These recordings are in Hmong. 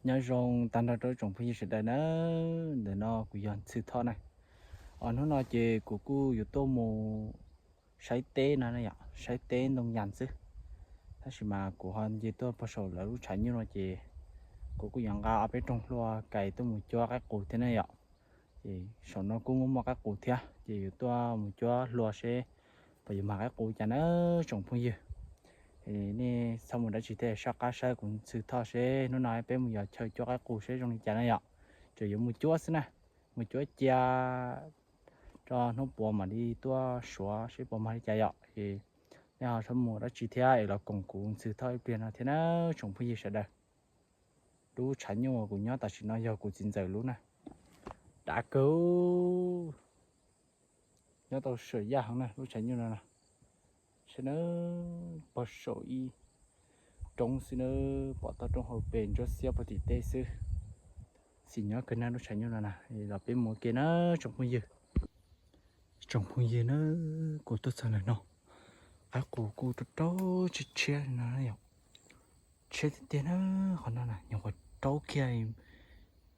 Nyob zoo tag nrho rau tsoom phooj ywg sawv daws na, ntawm no kuv yog Ntxhw Thoj na. Os, hnub no ces kuv kuj yuav tuaj mus saib teb no na yom, saib teb ntoo yas xwb. Tab sis mas kuv ho nce tuaj pog saum lawv lub tshav nyuj no ces kuv kuj yuav nqa ob peb rooj hlua kais tuaj mus cuab qaib qus thiab na yom. Ces saum no kuj muaj muaj qaib qus thiab ces yuav tuaj mus cuab hlua seb puas yuav mag qaib qus cas na tsoom phooj ywg. Nej txhob mus dab tsi thiab, soj qab saib kuv Ntxhw Thoj seb hnub no peb mus yos chaw cuab qaib qus seb zoo li cas na yom. Tsuas yuav mus cuab xwb na, mus cuab cia rau hnub puav mam li tuaj suav seb puas mag li cas yom. Es nej ho txhob mus dab tsi thiab es los koom kuv Ntxhw Thoj ib pliag no thiab na tsoom phooj ywg sawv daws. Lub tshav nyuj uas kuv nyob tam sim no yog kuv txiv ntxawm lub na. Dav kawg, nyob tau sawm yaj heev na lub tshav nyuj no na. Saib na, pog saum ib roob xwb na, pom toj roob hauv pes ntsuab xiab pog tim teb xwb. Xim nyob kawg na lub tshav nyuj no na, los peb mus ua ke na tsoom phooj ywg. Tsoom phooj ywg na, kuv tuaj txog ntawm no, qaib qus kuj rau rau tshiab tshiab no na yom. Tshiab tiag tiag na, qhov no na nyuam qhuav raub kiag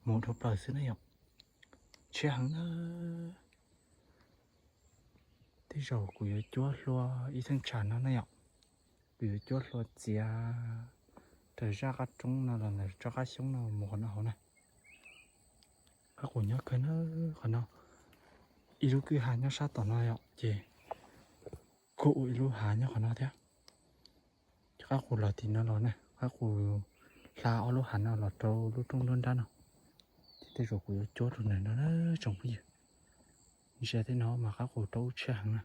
mus dhau plaws xwb na yom. Tshiab heev na. Tej zaum kuv yuav cuab hlua ib thaj tsam no na yom. Kuv yuav cuab hlua txiav raws zaj qab roob no los ntawm tsob qab xyoob no mus qhov no hauv na. Qaib qus nyob kawg na, qhov no ib lub kwj ha nyob sab tom no yom, ces kuj ua ib lub hav nyob qhov no thiab. Ces qaib qus los tim no los na, qaib qus hla ob lub hav no los rau lub roob nruab nrab no. Ces tej zaum kuv yuav cuab rau ntawm no na tsoom phooj ywg. Ntsia tej no mas qaib qus raub tshiab heev na.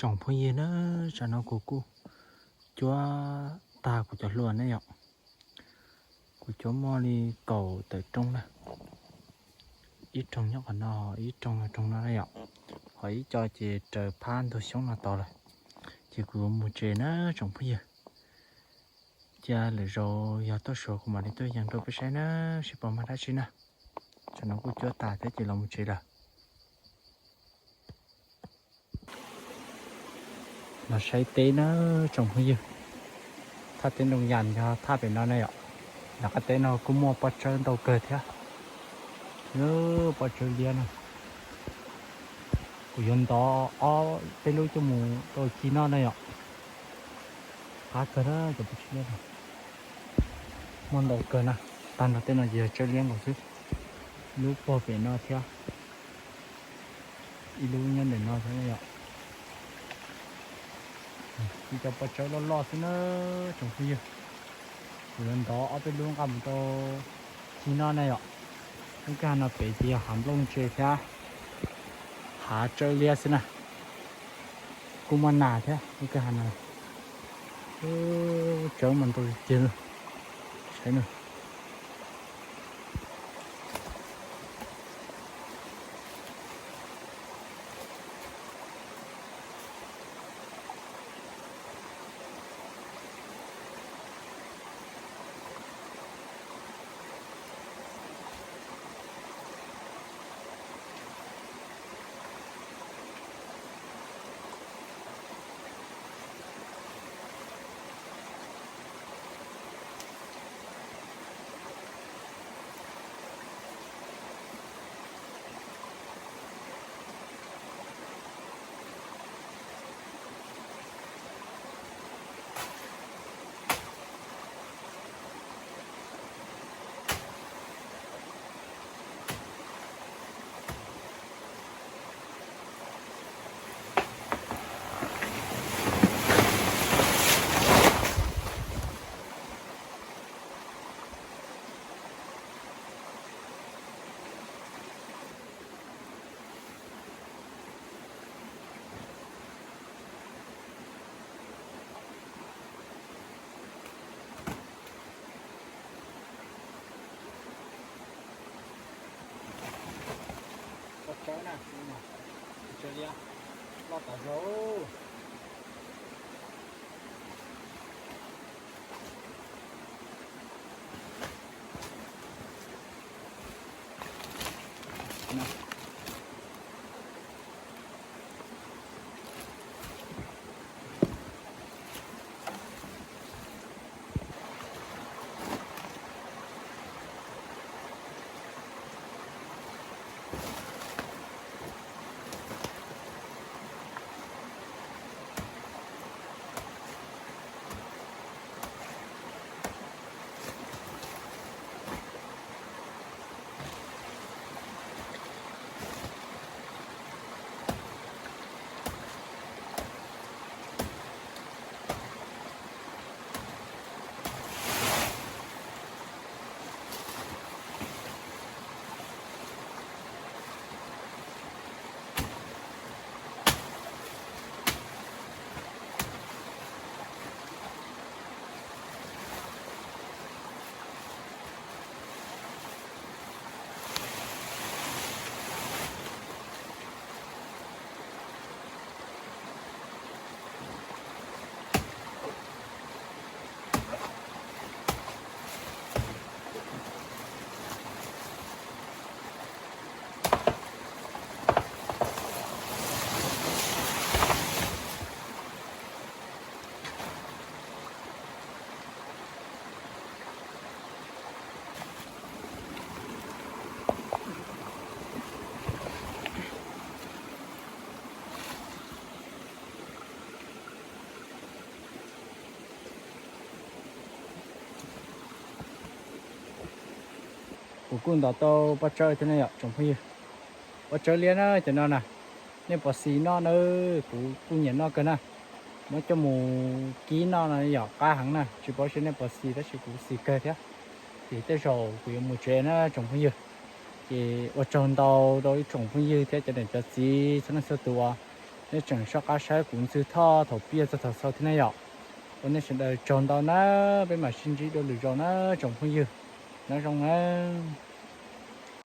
Tsoom phooj ywg na, tsam no kuv kuj cuab tag kuv cov hlua ne yom. Kuv cuab muaj li kaum tawm rooj na, ib rooj nyob qhov no, ib rooj rooj no na yom, ho ib co ces raws phab ntug xyoob no tod lawm. Ces kuv yuav mus tsev na tsoom phooj ywg. Cia lwm zaus yog tuaj suav kuv mam li tuaj yees rau peb saib na, seb puas mag dab tsi na. Tsam no kuj cuab tag thiab ces los mus tsev lawm. Los saib teb na tsoom phooj ywg, thaj teb Nrooj Yas yog thaj pem no na yom. Nram qab teb no kuj muaj pob tsawb ntau kawg thiab, pob tsawb liab na. Kuv yuav ntov ob peb lub coj mus rau ci noj na yom. Qab kawg na cov pob tsawb liab no, muaj ntau kawg na. Tag nrho tej no ces yog tsawb liab nkaus xwb, lub puag pem no thiab, ib lub nyob ntawm no thiab yom. Ib co pob tsawb loj loj xwb na tsoom phooj ywg. Kuv yuav ntov ob peb lub nqa mus rau ci noj na yom. Lub kwj ha no pem ces yog hav nplooj ntse thiab hav tsawb liab xwb na. Kuj muaj nas thiab lub kwj ha no. Tsawb mas ntau tiag tiag, saib na. Pob tsawb na, pob tsawb liab loj tas zog. Kuv kuj ntov tau pob tsawb thiab ne yom tsoom phooj ywg. Pob tsawb liab na cov no na, nej puas xis noj na, kuv kuj nyiam noj kawg na. Muab coj mus kib noj no yom qab heev na, tsis paub seb nej puas xis tab sis kuv xis kawg thiab. Ces tej zaum kuv yuav mus tsev na tsoom phooj ywg. Ces ua tsaug ntau rau ib tsoom phooj ywg thiab cov niam cov txiv txhua leej txhua tus uas nej tseem soj qab saib kuv ntxwg thoj thaum piaj txog thaum xaus thiab na yom. Ua nej sawv daws tsaug ntau na, peb mam sib ntsib dua lwm zaus na tsoom phooj ywg, nyob zoo na.